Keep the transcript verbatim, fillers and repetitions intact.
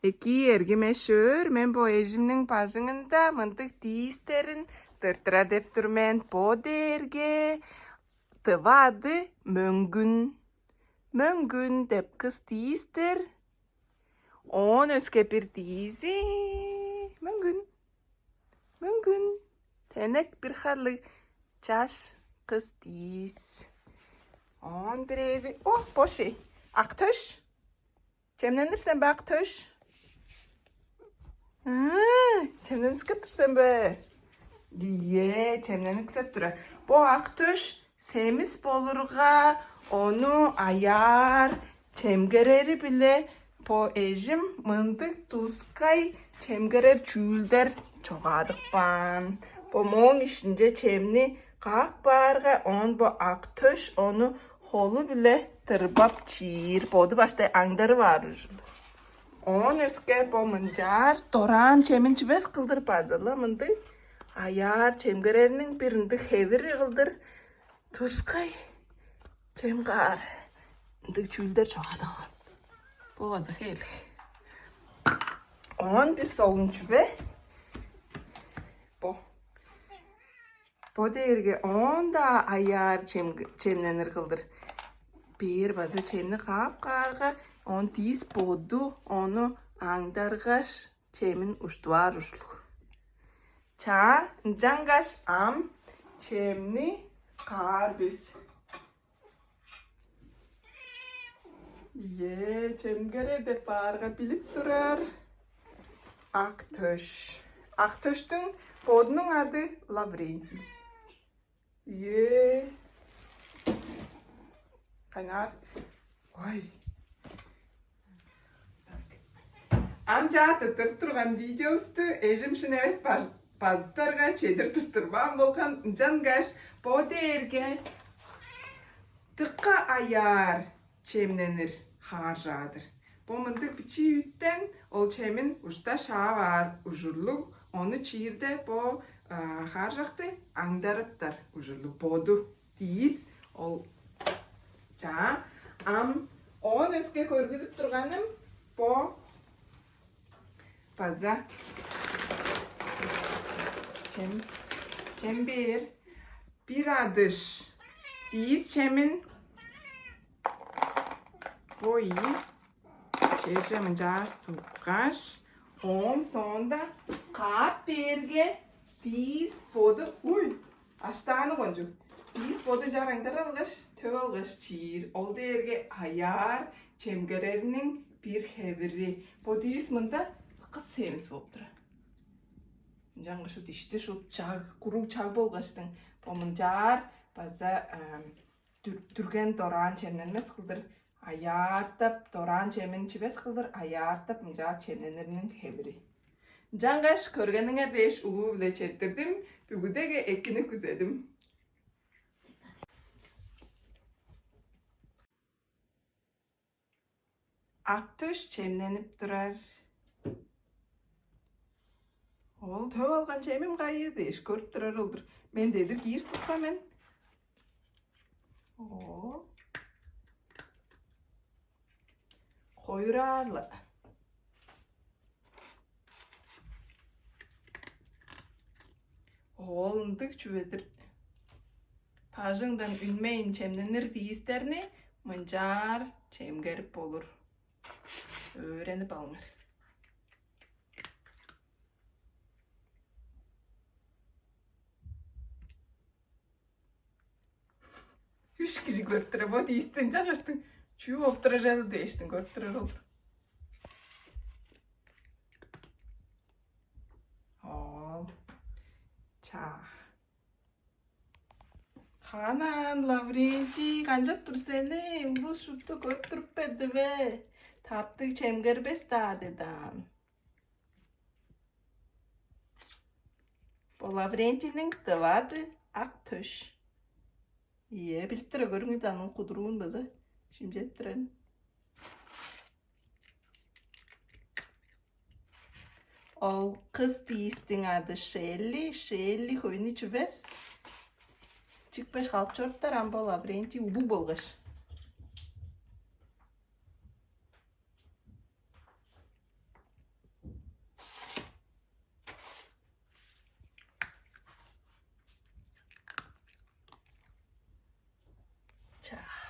Эки эргим эш-өөр, мен бо эжимниң бажыңында мындыг диистерин тыртырар деп тур мен. Бо дээрге тыва ады мөңгүн. Мөңгүн деп кыс диистер. Оон өске бир диизи мөңгүн. Мөңгүн. Тенек бир харлыг чаш кыс диис. Оон бирээзи, о, бо шей. Ак төш. Чемненир сен бе, ак төш? Чемненискеп тур сен бе? Ийе, чемненискеп тура. Бо ак төш семис болурга, ону аяар чемгерери-биле бо эжим мындыг тускай чемгерер чүүлдер чогаадып каан. Бо мооң иштинче чемни каап каарга, оон бо ак төш ону холу-биле тырбап чиир, боду баштай аңдарып аар ужурлуг. Оон өске бо мынчаар дораан чемин чивес кылдыр база-ла мындыг аяар чемгерерниң бир ындыг хевири кылдыр тускай чемгаар ындыг чүүлдер чогаадып алган. Бо база хээлиг. Оон бир солун чүве бо. Бо дээрге оон-даа аяар чемненир кылдыр. Бээр база чемни каап каарга, оон диис боду ону аңдаргаш, чемин уштуваар ужурлуг. Чаа, ынчангаш ам чемни каар бис. Ийе, чемгерер деп баарга билип турар. Ак төш. Ак төштүң бодунуң ады Лаврентий. Ийе. Кайнаар. Ой. Ам чаа тырттырып турган видеовусту эжим шын эвес базыптарга чедир тырттырбаан болган, ынчангаш бо дээрге дыка аяар чемненир хааржаадыр. Бо мындыг бичии үттен ол чемин ушта шаап аар ужурлуг, ону чиирде бо хааржакты аңдарыптар ужурлуг боду. Диис ол. Чаа, ам оон өске көргүзүп турганым бо база чем, чем бээр бир адыш диис чемин бо ийи черже мынчаар суккаш, ооң соонда каап бээрге, диис боду, уй, аштааны кончуг. Диис боду ынчаар аңдарар алгаш, төп алгаш чиир. Ол дээрге аяар чемгерериниң бир хевири. Бо диис мында кыс семис болуп турар. Ынчангаш шут ишти шут чаг, куруу чаг болгаштың, бо мынчаар база дүрген дораан чемненмес кылдыр аяартап, дораан чемин чивес кылдыр аяартап, мынчаар чемненириниң хевири. Ынчангаш көргениңер дээш улуу-биле четтирдим, бүгүдеге экини күзедим. Ак төш чемненип турар. Ол төп алган чемим кайы дээш көрүп турар ол-дур. Мен дедир киир сукка мен. Ол хоюраар-ла. Ол ындыг чүве-дир. Бажыңдан үнмейн чемненир диистерни мынчаар чемгерип болур. Өөренип алыңар. Үш кижи көрүп турар. Вот, ийистен чангаштың. Чүү болуп турар чалы дээштиң көрүп турар ол-дур. Ол. Чаа. Ханаан, Лаврентий, канчап тур сени? Улус шупту көрүп туруп берди бе? Таптыг чемгербес-даа дедаан. Бо Лаврентийниң дывады ак төш. Ийе, билип тура көрүңер даан, кудурууун база шимчедип турарын. Ол кыс диистиң ады Шелли, Шелли хөйнү чүвес. Чикпеш халып чоруптар ам бо Лаврентий улуг болгаш. Чаа.